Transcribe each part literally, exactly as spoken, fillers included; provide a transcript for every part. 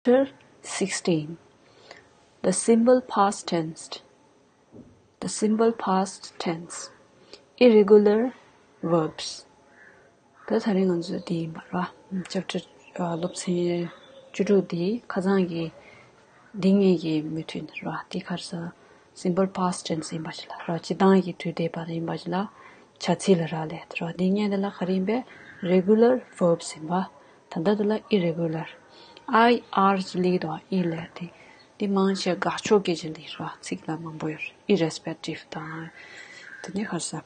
Chapter sixteen. The simple past tense. The simple past tense. Irregular verbs. ད་ད་རིང་ང་ཚོ་འདི་ཡིན་པ་ར། Chapter ཨ་སློབ་ཚན་བཅུ་དྲུག་འདི་ཁ་སང་གི་འདི་ངེད་ཀྱི་མུ་མཐུད་ར། འདི་ག་རེ་ཟེར། simple past tense ཡིན་པ་ཞིག་ལ་ར། སྤྱིར་བཏང་གི་དུས་འདས་པ་ཡིན་པ་ཞིག་ལ་བྱ་ཚིག་ལ་རག་ལས་ར། འདི་ངེད་འདི་ལ་ག་རེ་ཡིན་པས། regular verbs ཡིན་པ། ད་ལྟ་འདི་ལ་irregular. I R ཅིག་སླེབས་འདུག་ཨི་ལས་དེ། འདི་མང་ཆེ་དགག་ཕྱོགས་སྐད་ཅིག་སླེབས་ར། ཚིག་ལ་མང་པོ་ཡོད་རེད། irrespective དང་། དེ་ནས་ག་རེ་ཟེར།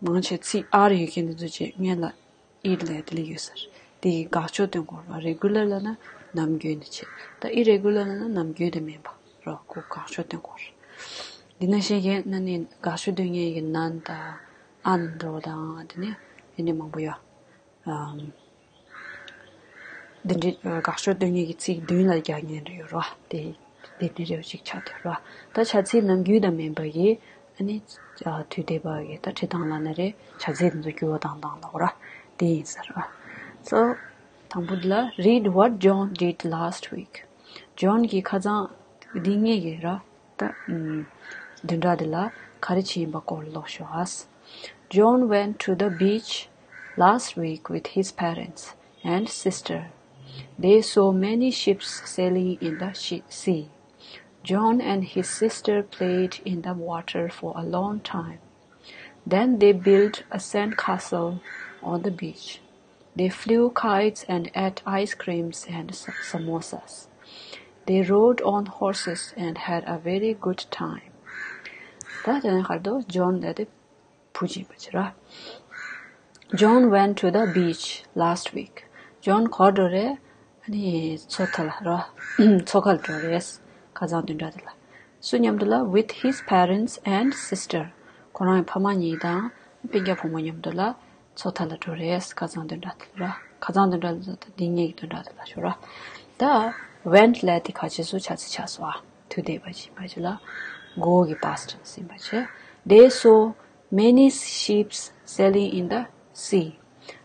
མང་ཆེ་ཚིག་R ཡོད་མཁན་དེ་ཚོ་ཅིག་ངེད་ལ་ཨི་ལས་དེ་ལ་ཡོད་ཟེར། དེ་ཡི་དགག་ཕྱོགས་སྟོན་དགོས་ར། regular ལབ་ན་ནམ་རྒྱུན་དེ་བྱས། ད་irregular ལབ་ན་ནམ་རྒྱུན་དེ་མིན་པ་ར། ཁོ་དགག་ཕྱོགས་སྟོན་དགོས་ར། འདི་ན་ཤེས་མཁན་ན་ནི་དགག་ཕྱོགས་སྟོན་མཁན་གྱི་ནན་དང་ཨན་འདྲ་བོ་དང་དེ་ནས་ཨེ་ནི་མང་པོ་ཡོད། ཨམ། འདི་འདྲའི་དགག་ཕྱོགས་སྟོན་མཁན་གྱི་ཚིག་མདུན་ལ་རྒྱག་མཁན་རེ་ཡོད་ར། དེ་དེ་འདྲའི་རེ་བ་ཞིག་ཆགས་ཐུབ་ར། ད་བྱ་ཚིག་ནམ་རྒྱུན་དང་མིན་པ་གི་ཨ་ནི་དུས་འདས་པ་གི་ད་འབྲི་སྟངས་ལབ་ན་རེད། བྱ་ཚིག་དེ་ཚོ་འགྱུར་བ་བཏང་སྟངས་ལབ་ར། དེ་ཡིན་ཟེར་ར། So དང་པོ་འདི་ལ། Read what John did last week. ཇོན་གྱིས་ཁ་སང་འདི་ངེད་ཀྱི་ར། ད་ཨུམ། བདུན་ཕྲག་འདི་ལ་ག་རེ་བྱས་ཡིན་པ་སྐོར་ལ་ཀློག་ཤོག་ཨ། John went to the beach last week with his parents and sister. They saw many ships sailing in the shi- sea. John and his sister played in the water for a long time. Then they built a sand castle on the beach. They flew kites and ate ice creams and s- samosas. They rode on horses and had a very good time. ད་དེ་ནས་ག་རེ་འདུག་ཇོན་ལབ་དེ་བུ་ཅིག་ཡིན་པ་ཅིག་ར། John went to the beach last week. ཇོན་ག་པར་འགྲོ་རེད། ཨ་ནི་མཚོ་མཐའ་ལ་ར། མཚོ་ཁ་ལ་འགྲོ་རེད། ཁ་སང་བདུན་ཕྲག་དེ་ལ། སུ་མཉམ་དུ་ལ། With his parents and sister. ཁོ་རང་གི་ཕ་མ་གཉིས་དང་སྤུན་ཀྱག་བུ་མོ་མཉམ་དུ་ལ་མཚོ་མཐའ་ལ་འགྲོ་རེད། ཁ་སང་བདུན་ཕྲག་དེ་ལ་ར། ཁ་སང་བདུན་ཕྲག་དེ་ཚོ་ད་འདི་ངེད་ཀྱི་བདུན་ཕྲག་དེ་ལ་ཤོད་ར། ད་went ལབ་དེ་ག་རེ་བྱས་སོང་། བྱ་ཚིག་ཆགས་སོང་ཨ། དུས་འདས་པ་ཅིག་ཡིན་པ་ཅིག་ལ་go གི་past tense ཡིན་པ་བྱས། They saw many ships sailing in the sea.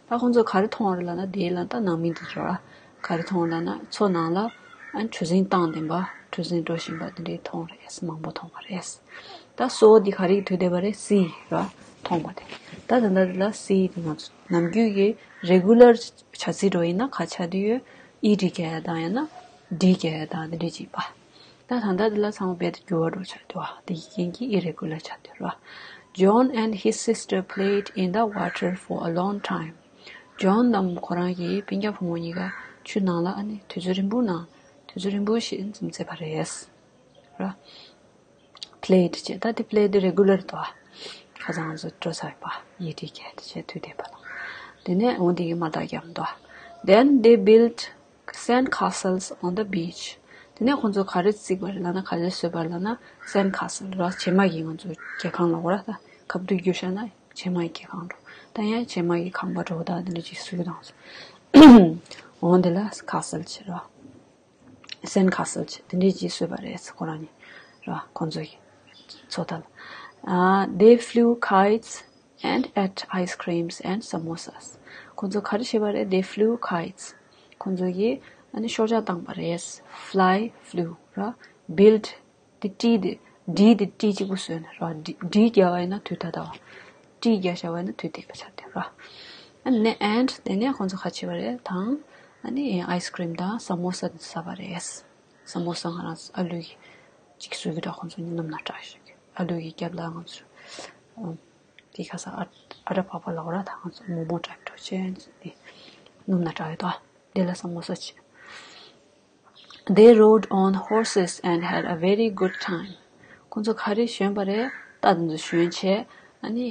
ད་ཁོང་ཚོ་ག་རེ་མཐོང་བ་རེད་ལབ་ན། དེ་ལ་ད་ནང་མི་འདི་ཚོ་ར། ག་རེ་མཐོང་ལབ་ན། མཚོ་ནང་ལ་ཨ་གྲུ་གཟིངས་བཏང་བསྡད་པ། གྲུ་གཟིངས་འགྲོ་བཞིན་པ་དེ་འདྲའི་མཐོང་རེད། མང་པོ་མཐོང་བ་རེད། ད་saw འདི་ག་རེ་གི་དུས་འདས་པ་རེད། see ར། མཐོང་བ་དེ། ད་ད་ལྟ་འདི་ལ་see འདི་ང་ཚོ་ནམ་རྒྱུན་གྱི་regular བྱ་ཚིག་འགྲོ་ཡིན་ན་ག་ཆགས་བསྡད་ཡོད། ed རྒྱག་ཡ་དང་ཡང་ན་d རྒྱག་ཡ་དང་དེ་འདྲའི་ཅིག་པ། ད་ད་ལྟ་འདི་ལ་ཚང་མ་རྦད་དེ་འགྱུར་བ་འགྲོ་ཆགས་འདུག་ཨ། དེ་ཡི་རྐྱེན་གྱིས་irregular ཆགས་འདུག་ར། John and his sister played in the water for a long time. ཇོན་དང་ཁོ་རང་གི་སྤུན་ཀྱག་བུ་མོ་གཉིས་ཀ་ཆུ་ནང་ལ་ཨ་ནི་དུས་ཚོད་རིང་པོ་ནང་དུས་ཚོད་རིང་པོ་ཞིག་འཛོམས་ཚེ་པ་རེད། ར། played བྱས། ད་དེ་play དེ་regular དོ། ཁ་སང་ང་ཚོ་འགྲོ་ཚར་བ་ཡི་ཏི་གལ་ཏེ་བྱས་དུས་དེ་པ་ལ། དེ་ནས་འོ་དེ་གི་མ་དག་རྒྱབ་དོ། Then they built sand castles on the beach. དེ་ནས་ཁོང་ཚོ་ག་རེ་བརྩིགས་པ་རེད་ལབ་ན། ག་རེ་བཟོས་པ་རེད་ལབ་ན། sand castle ར། བྱེ་མ་གི་ང་ཚོ་རྒྱལ་ཁང་ལ་འོ་ར། ད་ཁབ་ཏུ་བསྒྱུར་བཞག་ན་བྱེ་མ་གི་རྒྱལ་ཁང་འགྲོ། ད་ཡང་བྱེ་མ་གི་ཁང་པ་འགྲོ། ད་དེ་འདྲ་ཅིག་བཟོས་དང་། འོ་དེ་ལ་castle བྱེད་ར། sand castle བྱས། དེ་འདྲའི་ཅིག་བཟོས་པ་རེད། ཁོ་རང་གཉིས་ར། ཁོང་ཚོ་གི་མཚོ་མཐའ་ལ། ཨ། They flew kites and ate ice creams and samosas. ཁོང་ཚོ་ག་རེ་བྱས་པ་རེད། They flew kites. ཁོང་ཚོ་གིས་ཨ་ནི་ཤོག་ཆག་བཏང་པ་རེད། fly, flew ར། build དེ་ཏི་དེ། ཌི་དེ་ཏི་གཅིག་པུ་བཟོས་ནས་ར། ཌི་ཌི་རྒྱག་པ་ཡིན་ན་དུས་ད་ལྟ་བ། ཏི་རྒྱག་བཞག་པ་ཡིན་ན་དུས་འདས་པ་ཆགས་འདུག་ར། ཨ་ནི་and དེ་ནས་ཁོང་ཚོ་ག་བྱས་པ་རེད། དང་ཨ་ནི་ice cream དང་samosa དེ་ཟ་བ་རེད། samosa ང་རང་ཨ་ལུ་གི་གཅིག་བཟོས་གི་འདྲ། ཁོང་ཚོ་གཉིས་སྣུམ་ནག་དྲག་ཞིག་ཨ་ལུ་གི་རྒྱབ་ལ་ང་ཚོ་དེ་ཁ་ས་ཨ་ཨ་ད་པ་པ་ལ་འོ་ར། ད་ང་ཚོ་མོག་མོག་འདྲ་འགྲོ་བྱས་དེ་སྣུམ་ནག་དྲག་ཡོད་དོ། དེ་ལ་samosa བྱས། They rode on horses and had a very good time. ཁོང་ཚོ་ག་རེ་ཞོན་པ་རེད། རྟ་དེ་ཚོ་ཞོན་བྱས་ཨ་ནི་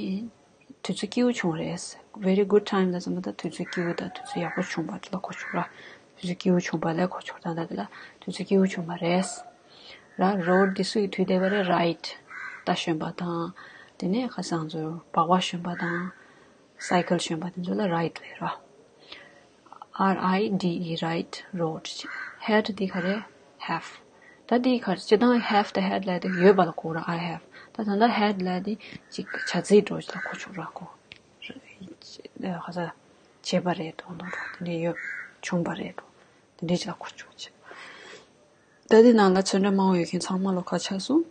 དུས་ཚོད་སྐྱིད་པོ་བྱུང་རེད། very good time ལ་ཙམ་པ་ད་དུས་ཚོད་སྐྱིད་པོ་དང་དུས་ཚོད་ཡག་པོ་བྱུང་བ་ལ་གོ་ཆོག་ར། དུས་ཚོད་སྐྱིད་པོ་བྱུང་བ་ལ་གོ་ཆོག་ད་ད་དེ་ལ་དུས་ཚོད་སྐྱིད་པོ་བྱུང་བ་རེད། ར། rode དེ་སུ་ཡི་དུས་འདས་པ་རེད། ride རྟ་ཞོན་པ་དང་། དེ་ནས་ཁ་སང་ཚོ་སྦག་སྦག་ཞོན་པ་དང་། cycle ཞོན་པ་དེ་ཚོ་ལ་ride ལབ་ར། R I D E, ride, rode. Had འདི་ག་རེ། have. ད་འདི་ག་རེ། སྤྱིར་བཏང་have དང་had ལབ་དེ་ཡོད་པ་ལ་གོ་ར། I have. ད་ད་ལྟ་had ལབ་དེ་ཅིག་བྱ་ཚིག་འགྲོ་ཅིག་ལ་གོ་ཆོག་ར་གོ། ཧ་ས་བྱས་པ་རེད་དོ། དོ་དོ་དེ་འདྲ་ཡོད། བྱུང་བ་རེད་དོ། དེ་འདྲ་ཅིག་ལ་གོ་ཆོག་ཅིག་ད་དེ་ནང་ལ་ཚོན་ཁྲ་མང་བོ་ཡོད་མཁན་ཚང་མ་ལོ་ག་ཆགས་སོང་།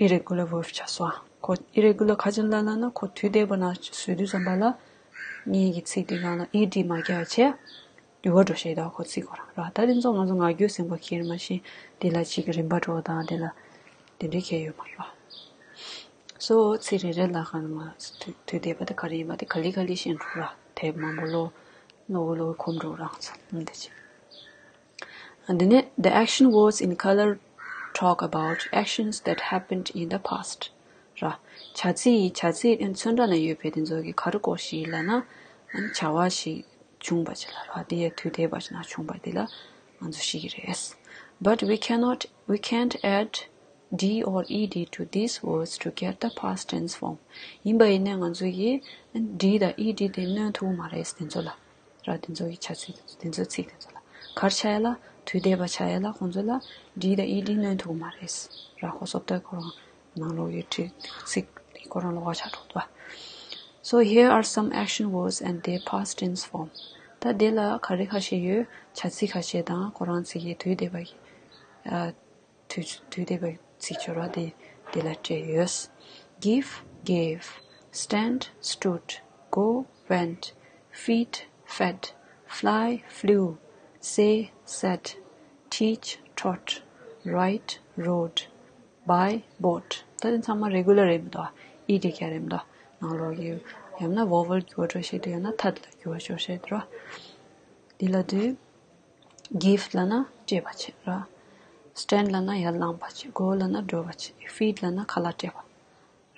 Irregular verb ཆགས་སོང་ཨ། ཁོ་irregular ག་ཅན་ལ་ལ་ན་ཁོ་དུས་འདས་པ་ན་བཟོས་དུས་ཙམ་པ་ལ་ངེད་ཀྱི་ཚིག་དེ་གང་ལ་ed མ་རྒྱག་བྱས། འགྱུར་བ་འགྲོ་ཤེས་ད་ཁོ་ཚིག་ཁོ་རང་ར། ད་དེ་ཚོ་ང་ཚོ་ངག་རྒྱུན་སེམས་པ་ཁྱེར་མ་ཤེས་དེ་ལ་ཅིག་རིམ་པ་འགྲོ་དང་དེ་ལ་དེ་འདྲའི་ཁྱད་ཡོད་མ་རེད་བ། སོ་ཚིག་རེ་རེ་ལ་གང་ལ་དུས་དུས་འདས་པ་དེ་ག་རེ་ཡིན་པ་དེ་ག་ལི་ག་ལི་ཤེས་འགྲོ་ར། དེབ་མང་པོ་ལོ་ལོ་ལོ་གོམས་འགྲོ་རང་ཚོ་འདི་ཅིག་འདི་ནས། The action words in color talk about actions that happened in the past. ར། བྱ་ཚིག་བྱ་ཚིག་ཚོན་ཁྲ་ན་ཡོད་པའི་དེ་ཚོ་གི་ག་རེ་སྐོར་ཞིག་ལབ་ན། བྱ་བ་ཞིག་བྱུང་བ་ཅིག་ལ་ར། དེ་ཡ་དུས་འདས་པ་ཅིག་ན་བྱུང་བ་དེ་ལ་ང་ཚོ་ཤེས་ཀྱི་རེད། But we cannot, we can't add D or E D to these words to get the past tense form. ཡིན་པ་ཡིན་ནའི་ང་ཚོ་གིས་D དང་E D དེ་སྣོན་ཐུབ་མ་རེད་དེ་ཚོ་ལ། ར་དེ་ཚོ་གི་བྱ་ཚིག་དེ་ཚོ་ཚིག་དེ་ཚོ་ལ་གར་ཆ་ཡ་ལ་དུས་འདས་པ་ཆ་ཡ་ལ་ཁོང་ཚོ་ལ་D དང་E D སྣོན་ཐུབ་མ་རེད། ར་ཁོ་སོབ་ཏ་ཁོ་རང་ནང་ལོགས་ཡོད་ཁྲིད་ཚིག་དེ་ཁོ་རང་ལོགས་ཆ་འགྲོ་འདུག So here are some action words and their past tense form. ད་དེ་ལ་ག་རེ་ཁ་ཤས་ཡོད། བྱ་ཚིག་ཁ་ཤས་དང་ཁོ་རང་ཚིག་གི་དུས་འདས་པ་གི་དུས་དུས་འདས་པའི་ཚིག་སྦྱོར་བ་དེ་དེ་ལ་སྤྲད་ཡོད། Give, gave, stand, stood, go, went, feed, fed, fly, flew, say, said, teach, taught, write, wrote, buy, bought. ད་དེ་ཚང་མ་regular རེད་མི་འདུག ed རྒྱག་རེད་མི་འདུག་ནང་ལོགས་ཀྱི་ཡང་ན་vowel འགྱུར་བ་འགྲོ་ཤེས་དུས་ཡང་ན་ཐད་ལ་འགྱུར་བ་འགྲོ་ཤེས་དུས་ར། འདི་ལ་དུས། Give ལབ་ན་སྤྲད་པ་བྱེད་ར། Stand ལབ་ན་ཡར་ལངས་པ་བྱེད། Go ལབ་ན་འགྲོ་བ་བྱེད། Feed ལབ་ན་ཁ་ལག་སྤྲད་པ་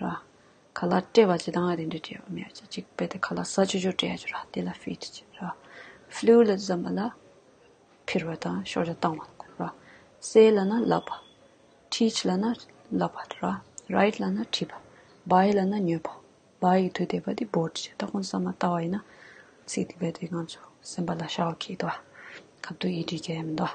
ར། ཁ་ལག་སྤྲད་པ་བྱེད་དང་རེ་འདྲ་སྤྲད་པ་མེད་བྱེད་ཅིག་དཔེ་དེ་ཁ་ལག་ཟ་ཆོག་ཆོག་སྤྲད་ཡ་ཆོག་ར། དེ་ལ་feed བྱེད་ར། Flew ལབ་ཙམ་པ་ལ་འཕུར་བ་དང་ཤོག་བྱ་བཏང་བ་ར། Say ལབ་ན་ལབ་པ། Teach ལབ་ན་ལབ་པ་ར། Write ལབ་ན་བྲིས་པ། Buy ལབ་ན་ཉོས་པ། Buy ཡི་དུས་འདས་པ་དེ་bought བྱས། ད་ཁོང་ཚང་མ་ལྟ་བ་ཡིན་ན་ཚིག་དེ་བས་དེ་ང་ཚོ་སེམས་པ་ལ་ཤར་བ་ཁེགས་འདུག་ཁབ་ཏུ་ཡི་བྲིས་རྒྱ་ཡ་མི་འདུག་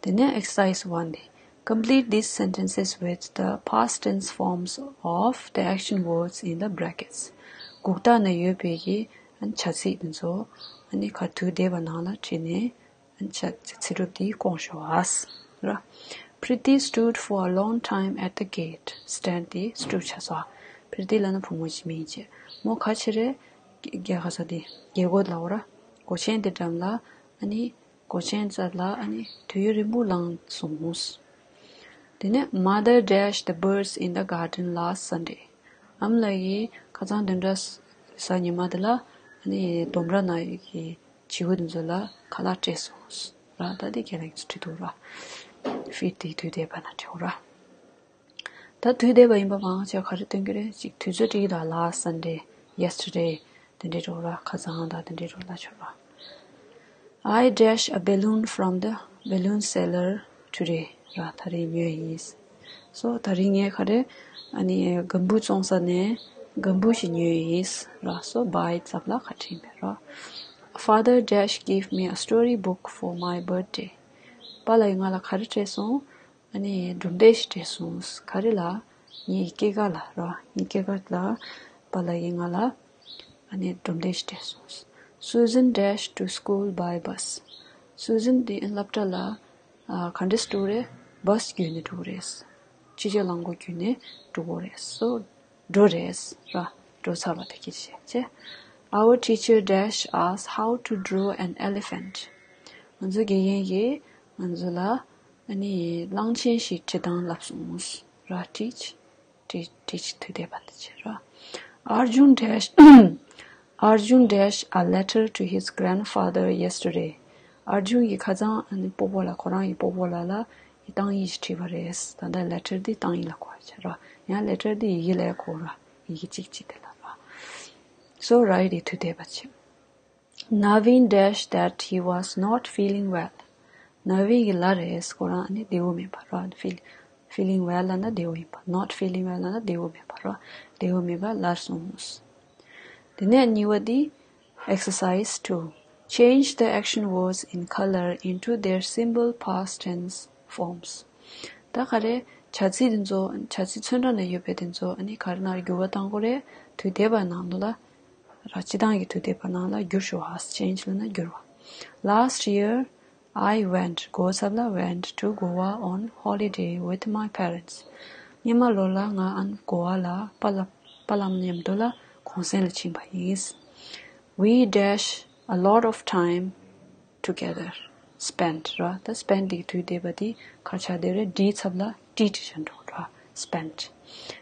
དེ་ནས་exercise one དེ། Complete these sentences with the past tense forms of the action words in the brackets. གུག་རྟགས་ན་ཡོད་པའི་གི་བྱ་ཚིག་དེ་ཚོ་ཨ་ནི་ཁ་དུས་འདས་པ་ནང་ལ་བྲིས་ནས། ཚིག་གྲུབ་འདི་སྐོང་ཤོག་ཨ། ར། Pretty stood for a long time at the gate. Stand འདི་stood ཆགས་སོ། Pretty ལབ་ན་བུ་མོ་ཅིག་མིང་བྱས། མོ་ག་ཅི་རེད། རྒྱ་ག་ས་འདི་རྒྱལ་སྒོ་ལ་འོ་ར། སྒོ་ཆེན་འདི་འགྲམ་ལ་ཨ་ནི་སྒོ་ཆེན་རྩ་ལ་ཨ་ནི་དུས་ཡུན་རིང་པོ་ལངས་སོང་། དེ་ནས། Mother dashed the birds in the garden last Sunday. ཨ་མ་ལགས་ཀྱིས་ཁ་སང་བདུན་ཕྲག་གཟའ་ཉི་མ་དེ་ལ་ཨ་ནི་ལྡུམ་ར་ན་ཡོད་ཀྱི་བྱིའུ་དེ་ཚོ་ལ་ཁ་ལག་སྤྲད་སོང་ར། ད་དེ་ཁྱེད་རང་གིས་བྲིས་འདུག་ར། Feed དེ་དུས་འདས་པ་ན་བྲིས་ར། ད་དུས་འདས་པ་ཡིན་པ་མང་ཆེ་ག་རེ་སྟོན་གྱི་རེད། ཅིག་དུས་ཚོད་བྲིས་ཀྱི་འདུག last Sunday, yesterday དེ་འདྲའི་འགྲོ་ར། ཁ་སང་དང་དེ་འདྲའི་འགྲོ་ལ་ཆོག་ར། I dash a balloon from the balloon seller today. ར་ད་རིང་ཉོས་ཡིན། སོ་ད་རིང་ངས་ག་རེ་ཨ་ནི་ལྒང་བུ་བཙོང་ས་ནས་ལྒང་བུ་ཞིག་ཉོས་ཡིན་ར། སོ་buy ཙམ་ལ་ག་བྲིས་མེད་ར། Father dash gave me a story book for my birthday. པཱ་ལགས་ཀྱིས་ང་ལ་ག་རེ་སྤྲད་སོང་། ཨ་ནི་སྒྲུང་དེབ་ཞིག་སྤྲད་སོང་། ག་རེ་ལ། ངའི་སྐྱེས་སྐར་ལ་ར། ངའི་སྐྱེས་སྐར་ལ་པཱ་ལགས་ཀྱིས་ང་ལ་ཨ་ནི་སྒྲུང་དེབ་ཞིག་སྤྲད་སོང་། Susan dash to school by bus. Susan དེ་སློབ་གྲྭ་ལ་ཨ་ག་འདྲས་འགྲོ་གི་རེད། bus བརྒྱུད་ནས་འགྲོ་གི་རེད། ཕྱི་ཆ་རླངས་འཁོར་བརྒྱུད་ནས་འགྲོ་གི་རེད། སོ་འགྲོ་རེད་ར། འགྲོ་ཚར་བ་དེ་སྐད་ཆ་བཤད། Our teacher dash us how to draw an elephant. ང་ཚོ་དགེ་རྒན་གྱིས་ང་ཚོ་ལ་ཨ་ནི་གླང་ཆེན་ཞིག་བྲིས་སྟངས་བསླབས་སོང་། ར། teach teach teach དུས་འདས་པ་ལ་བྱེད་ར། Arjun dash Arjun dash a letter to his grandfather yesterday. ཨར་ཇུན་གྱིས་ཁ་སང་ཨ་ནི་སྤོ་བོ་ལ་ཁོ་རང་གི་སྤོ་བོ་ལ་ལ་ཡི་གཏམ་ཡིག་ཞིག་བྲིས་པ་རེད། ད་ལྟ་letter འདི་གཏམ་ཡིག་ལ་གོ་བ་བྱེད་ར། ཡང་letter འདི་ཡི་གེ་ལ་གོ་ར། ཡི་གེ་གཅིག་གཅིག་དེ་ལ་ར། So write དེ་དུས་འདས་པ་བྱེད། Naveen dash that he was not feeling well. ནཱ་ཝིན་གྱིས་ལབ་རེད། ཁོ་རང་ཨ་ནི་བདེ་བོ་མེད་པ་ར། feel feeling well ལབ་ན་བདེ་བོ་ཡིན་པ། not feeling well ལབ་ན་བདེ་བོ་མེད་པ་ར། བདེ་བོ་མེད་པ་ལབ་སོང་། དེ་ནས་གཉིས་པ་འདི། Exercise two. Change the action words in color into their simple past tense forms. ད་ག་རེ། བྱ་ཚིག་དེ་ཚོ་བྱ་ཚིག་ཚོན་ཁྲ་ནང་ཡོད་པའི་དེ་ཚོ་ཨ་ནི་ག་རེ་ནང་འགྱུར་བ་བཏང་དགོས་རེད། དུས་འདས་པ་ནང་ལ། ར། སྤྱི་བཏང་གི་དུས་འདས་པ་ནང་ལ་བསྒྱུར་ཤོག་ཨ། change ལབ་ན་བསྒྱུར་བ། Last year I went, གོ་ཚབ་ལ་went to Goa on holiday with my parents. སྔོན་མ་ལོ་ལ་ང་ཨན་གོ་བ་ལ་པ་ལ་པ་ལམ་མཉམ་དུ་ལ་གུང་སེང་ལ་ཕྱིན་པ་ཡིན། We dash a lot of time together. Spent ར། ད་spent དེ་དུས་འདས་པ་དེ་ཁ་ཆ་དེ་རེད། D ཚབ་ལ་T བྲིས་བཞག་འགྲོ་ར། Spent.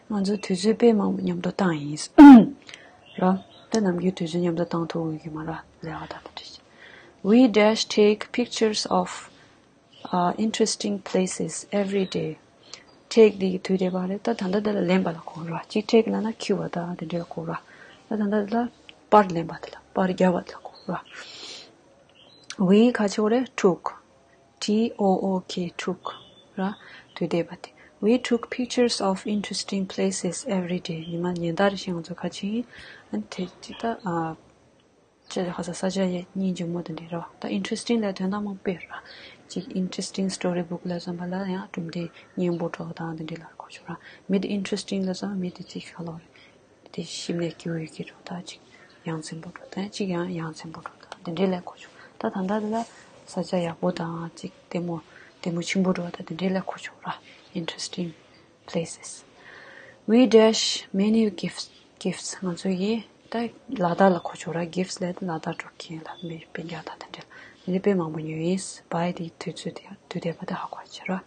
ང་ཚོ་དུས་ཚོད་དཔེ་མང་པོ་མཉམ་དུ་བཏང་ཡིན། ར། ད་ནམ་རྒྱུན་དུས་ཚོད་མཉམ་དུ་བཏང་ཐུབ་ཀྱི་མ་ར། ལས་ཀ་ད་ད་བྲིས། We dash take pictures of uh, interesting places every day. Take དེ་གི་དུས་འདས་པ་རེད། ད་ད་ལྟ་དེ་ལ་ལེན་པ་ལ་གོ་ར། གཅིག་take ལབ་ན་འཁྱེར་བ་ད་དེ་འདྲ་ལ་གོ་ར། ད་ད་ལྟ་དེ་ལ་པར་ལེན་པ་དེ་ལ་པར་རྒྱབ་པ་དེ་ལ་གོ་ར། We ག་ཆེ་བ་རེད། Took. T O O K, took. ར། དུས་འདས་པ་དེ། We took pictures of interesting places every day. ཉི་མ་ཉིན་ལྟར་ཞིག་ང་ཚོ་ག་ཆེ་ཡིན། ཨ་ནི་དེ་ཅི་ད་ཨ། ཅེས་ཁ་ས་ས་ཆ་ཡ་སྙིང་རྗེ་མོ་དེ་འདྲ་རེད་བ། ད་interesting ལ་དོན་དག་མང་པོ་ཡོད་ར། ཅིག་interesting story book ལ་བསམ་པ་ལ་ཡང་གྲུབ་མཐའི་སྙན་པོ་གྲོགས་དང་དེ་འདྲ་ལ་གོ་ཆོག་ར། མི་དེ་interesting ལ་བསམ་པ་མི་དེ་ཅིག་ཁ་ལོ་རེད། དེ་ཞིམ་ལས་སྐྱིད་པོ་ཡོད་ཀྱི་རོ། ད་ཅིག་ཡ་མཚན་པོ་འགྲོ། ད་ཅིག་ཡང་ཡ་མཚན་པོ་འགྲོ། ད་དེ་འདྲ་ལ་གོ་ཆོག་ད་ད་ལྟ་དེ་ལ་ས་ཆ་ཡག་པོ་དང་ཅིག་ལྟད་མོ་ལྟད་མོ་ཆེན་པོ་འགྲོ། ད་དེ་འདྲ་ལ་གོ་ཆོག་ར། Interesting places. We dash many gifts, gifts. ང་ཚོ་ཡིས་ད་ལ་དྭགས་ལ་གོ་ཆོག་ར། Gifts ལས་ལ་དྭགས་འགྲོ་མཁན་ལ་མི་སྤུན་ཀྱག་དང་དེ་འདྲ་ལ་དེ་འདྲ་དཔེ་མང་པོ་ཉོས་ཡིན། By དེ་དུས་ཚོད་དེ་དུས་འདས་པ་དེ་ཧ་གོ་ཆོག་ར།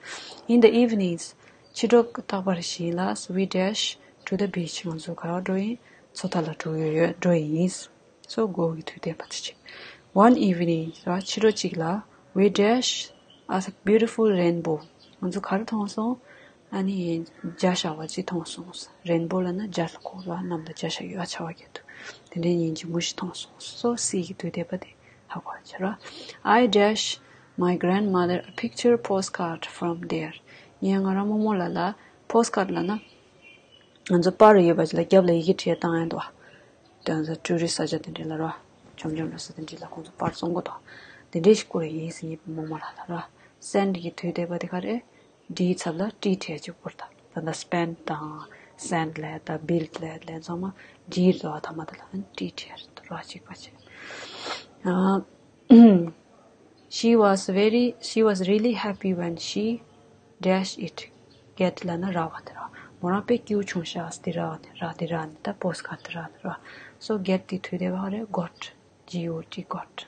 In the evenings, ཕྱི་དྲོ་རྟག་པར་ཞིག་ལ། We dash to the beach. ང་ཚོ་ག་པར་འགྲོ་ཡིན། མཚོ་མཐའ་ལ་འགྲོ་ཡོད་ཡོད་འགྲོ་ཡིན། So go གི་དུས་འདས་པ་དེ་ཅིག One evening ར། ཕྱི་དྲོ་གཅིག་ལ། We dash a beautiful rainbow. ང་ཚོ་ག་རེ་མཐོང་སོང་། ཨ་ནི་འཇའ་ཤར་བ་ཅིག་མཐོང་སོང་། Rainbow ལབ་ན་འཇའ་ལ་གོ་ར། གནམ་ལ་འཇའ་ཤར་ཡོད་ཨ་ཆར་པ་རྒྱག་དུས། དེ་འདྲའི་སྙིང་རྗེ་མོ་ཞིག་མཐོང་སོང་། So see གི་དུས་འདས་པ་དེ་ཧ་གོ་ཆོག་ར། I dash my grandmother a picture postcard from there. ངས་ང་རང་རྨོ་མོ་ལ་ལ་postcard ལབ་ན། ང་ཚོ་པར་ཡོད་པ་ཅིག་ལ་རྒྱབ་ལ་ཡི་གེ་བྲིས་བཏང་ཡོད་དོ། དེ་ང་ཚོ་ཊུ་རི་སི་ས་ཆ་དེ་འདྲ་ལ་ར། འཇོམས་འཇོམས་ར་ས་དེ་འདྲ་ལ་ཁོང་ཚོ་པར་བཙོང་གོ་དོ། དེ་འདྲ་ཞིག་བསྐུར་ཡིན་ཟེར་ངའི་རྨོ་མོ་ལ་ལ་ར། Send གི་དུས་འདས་པ་དེ་ག་རེད། D ཚབ་ལ་T བྲིས་ཅིག་བསྐུར་ད། ད་ལྟ་spend དང་send ལས་ད་build ལས་ལས་ཚང་མ་G རེད་བ། ཐ་མ་དེ་ལ་T བྲིས་ར་གཅིག་པ་བྱས། She was very, she was really happy when she dash it, get ལབ་ན་རག་པ་དེ་ར། མོ་རང་དཔེ་སྐྱིད་པོ་བྱུང་ཤག་དེ་རག་ནས་ར། དེ་རག་ནས་ད་postcard དེ་རག་ནས་ར། So get དེ་དུས་འདས་པ་རེད། Got, G O T, got.